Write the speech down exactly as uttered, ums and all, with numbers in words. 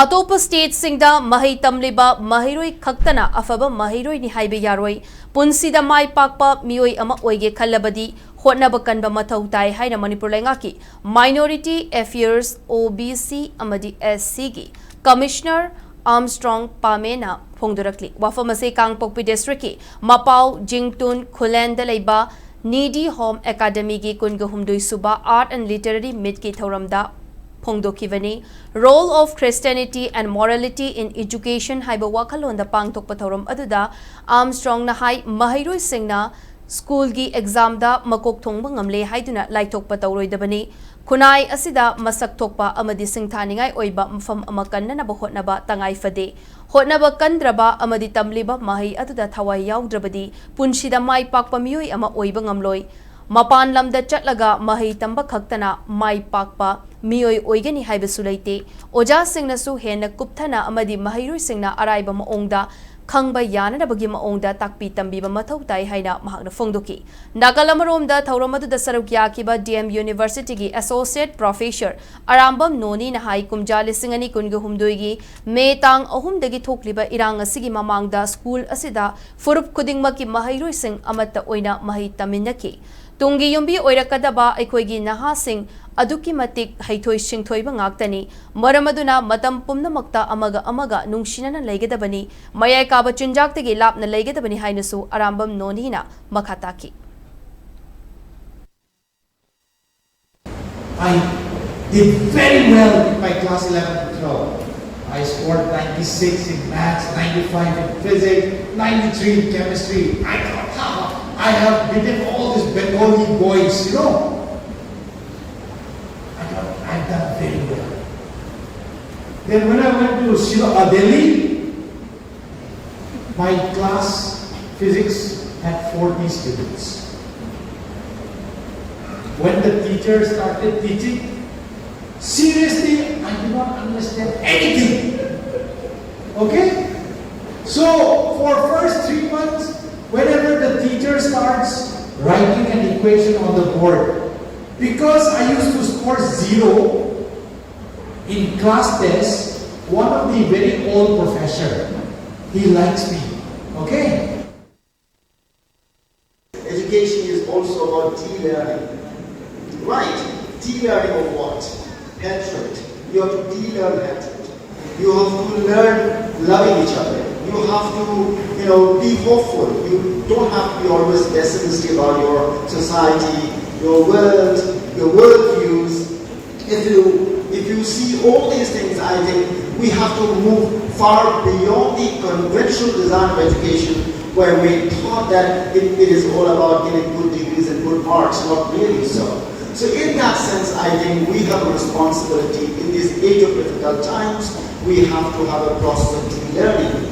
ꯑꯇꯣꯞꯄ ꯁ꯭ꯇꯦꯠꯁꯤꯡꯗ ꯃꯍꯩ ꯇꯝꯂꯤꯕ ꯃꯍꯩꯔꯣꯏ ꯈꯛꯇꯅ ꯑꯐꯕ ꯃꯍꯩꯔꯣꯏꯅꯤ ꯍꯥꯏꯕ ꯌꯥꯔꯣꯏ꯫ ꯄꯨꯟꯁꯤꯗ ꯃꯥꯏ ꯄꯥꯛꯄ ꯃꯤꯑꯣꯏ ꯑꯃ ꯑꯣꯏꯒꯦ ꯈꯜꯂꯕꯗꯤ ꯍꯣꯠꯅꯕ ꯀꯟꯕ ꯃꯊꯧ ꯇꯥꯏ ꯍꯥꯏꯅ ꯃꯅꯤꯄꯨꯔ ꯂꯩꯉꯥꯛꯀꯤ Minority Affairs, O B C ꯑꯃꯗꯤ S C ꯒꯤ Commissioner Armstrong Pamena ꯐꯣꯡꯗꯣꯔꯛꯂꯤ꯫ ꯋꯥꯐꯝ ꯑꯁꯤ ꯀꯥꯡꯄꯣꯛꯄꯤ ꯗꯤꯁꯇ꯭ꯔꯤꯛꯀꯤ ꯃꯄꯥꯎ ꯖꯤꯡꯇꯨꯟ ꯈꯨꯂꯦꯟꯗ ꯂꯩꯕ Needy Home Academyꯒꯤ ꯀꯨꯟꯒ ꯍꯨꯝꯗꯣꯏ ꯁꯨꯕ Art and Literary Meetꯀꯤ ꯊꯧꯔꯝꯗ ꯐꯣꯡꯗꯣꯛꯈꯤꯕꯅꯤ꯫ Role of Christianity and Morality in Education ꯍꯥꯏꯕ ꯋꯥꯈꯜꯂꯣꯟꯗ ꯄꯥꯡꯊꯣꯛꯄ ꯊꯧꯔꯝ ꯑꯗꯨꯗ Armstrongꯅ ꯍꯥꯏ, ꯃꯍꯩꯔꯣꯏꯁꯤꯡꯅ ꯁ꯭ꯀꯨꯜꯒꯤ ꯑꯦꯛꯖꯥꯝꯗ ꯃꯀꯣꯛ ꯊꯣꯡꯕ ꯉꯝꯂꯦ ꯍꯥꯏꯗꯨꯅ ꯂꯥꯏꯊꯣꯛꯄ ꯇꯧꯔꯣꯏꯗꯕꯅꯤ꯫ ꯈꯨꯟꯅꯥꯏ ꯑꯁꯤꯗ ꯃꯁꯛ ꯊꯣꯛꯄ ꯑꯃꯗꯤ ꯁꯤꯡꯊꯥꯅꯤꯡꯉꯥꯏ ꯑꯣꯏꯕ ꯃꯐꯝ ꯑꯃ ꯀꯟꯅꯅꯕ ꯍꯣꯠꯅꯕ ꯇꯉꯥꯏ ꯐꯗꯦ꯫ ꯍꯣꯠꯅꯕ ꯀꯟꯗ꯭ꯔꯕ ꯑꯃꯗꯤ ꯇꯝꯂꯤꯕ ꯃꯍꯩ ꯑꯗꯨꯗ ꯊꯋꯥꯏ ꯌꯥꯎꯗ꯭ꯔꯕꯗꯤ ꯄꯨꯟꯁꯤꯗ ꯃꯥꯏ ꯄꯥꯛꯄ ꯃꯤꯑꯣꯏ ꯑꯃ ꯑꯣꯏꯕ ꯉꯝꯂꯣꯏ꯫ ꯃꯄꯥꯟ ꯂꯝꯗ ꯆꯠꯂꯒ ꯃꯍꯩ ꯇꯝꯕ ꯈꯛꯇꯅ ꯃꯥꯏ ꯄꯥꯛꯄ ꯃꯤꯑꯣꯏ ꯑꯣꯏꯒꯅꯤ ꯍꯥꯏꯕꯁꯨ ꯂꯩꯇꯦ꯫ ꯑꯣꯖꯥꯁꯤꯡꯅꯁꯨ ꯍꯦꯟꯅ ꯀꯨꯞꯊꯅ ꯑꯃꯗꯤ ꯃꯍꯩꯔꯣꯏꯁꯤꯡꯅ ꯑꯔꯥꯏꯕ ꯃꯑꯣꯡꯗ ꯈꯪꯕ ꯌꯥꯅꯅꯕꯒꯤ ꯃꯑꯣꯡꯗ ꯇꯥꯛꯄꯤ ꯇꯝꯕꯤꯕ ꯃꯊꯧ ꯇꯥꯏ ꯍꯥꯏꯅ ꯃꯍꯥꯛꯅ ꯐꯣꯡꯗꯣꯛꯈꯤ꯫ ꯅꯥꯀꯜ ꯑꯃꯔꯣꯝꯗ ꯊꯧꯔꯝ ꯑꯗꯨꯗ ꯁꯔꯨꯛ ꯌꯥꯈꯤꯕ D M Universityꯒꯤ Associate Professor Arambam ꯅꯣꯅꯤꯅ ꯍꯥꯏ, ꯀꯨꯝꯖꯥ ꯂꯤꯁꯤꯡ ꯑꯅꯤ ꯀꯨꯟꯒ ꯍꯨꯝꯗꯣꯏꯒꯤ ꯃꯦ ꯇꯥꯡ ꯑꯍꯨꯝꯗꯒꯤ ꯊꯣꯛꯂꯤꯕ ꯏꯔꯥꯡ ꯑꯁꯤꯒꯤ ꯃꯃꯥꯡꯗ ꯁ꯭ꯀꯨꯜ ꯑꯁꯤꯗ ꯐꯨꯔꯨꯞ ꯈꯨꯗꯤꯡꯃꯛꯀꯤ ꯃꯍꯩꯔꯣꯏꯁꯤꯡ ꯑꯃꯠꯇ ꯑꯣꯏꯅ ꯃꯍꯩ ꯇꯝꯃꯤꯟꯅꯈꯤ꯫ ꯇꯨꯡꯒꯤ ꯌꯨꯝꯕꯤ ꯑꯣꯏꯔꯛꯀꯗꯕ ꯑꯩꯈꯣꯏꯒꯤ ꯅꯍꯥꯁꯤꯡ ꯑꯗꯨꯛꯀꯤ ꯃꯇꯤꯛ ꯍꯩꯊꯣꯏ ꯁꯤꯡꯊꯣꯏꯕ ꯉꯥꯛꯇꯅꯤ꯫ ꯃꯔꯝ ꯑꯗꯨꯅ ꯃꯇꯝ ꯄꯨꯝꯅꯃꯛꯇ ꯑꯃꯒ ꯑꯃꯒ ꯅꯨꯡꯁꯤꯅꯅ ꯂꯩꯒꯗꯕꯅꯤ, ꯃꯌꯥꯏ ꯀꯥꯕ ꯆꯤꯟꯖꯥꯛꯇꯒꯤ ꯂꯥꯞꯅ ꯂꯩꯒꯗꯕꯅꯤ ꯍꯥꯏꯅꯁꯨ ꯑꯔꯥꯝꯕꯝ ꯅꯣꯅꯤꯅ ꯃꯈꯥ ꯇꯥꯈꯤ꯫ I did very well in my class eleven to twelve. I scored ninety-six in maths, ninety-five in physics, ninety-three in chemistry. I thought, "Ha, I have beaten all these Bengali boys, you know." I thought, "I've done very well." Then when I went to Shillong, uh, Delhi, my class physics had forty students. When the teacher started teaching, seriously, I did not understand anything. Okay? So, for first three months, whenever the teacher starts writing an equation on the board, because I used to score zero in class test, One of the very old professor, he likes me. Okay? Education is also about de-learning. Right? De-learning of what? Hatred. You have to de-learn hatred. You have to learn loving each other. You have to, you know, be hopeful. You don't have to be always pessimistic about your society, your world, your worldviews. If you if you see all these things, I think we have to move far beyond the conventional design of education, where we thought that it, it is all about getting good degrees and good marks. Not really so. So in that sense, I think we have a responsibility in this age of difficult times. We have to have a process of de-learning.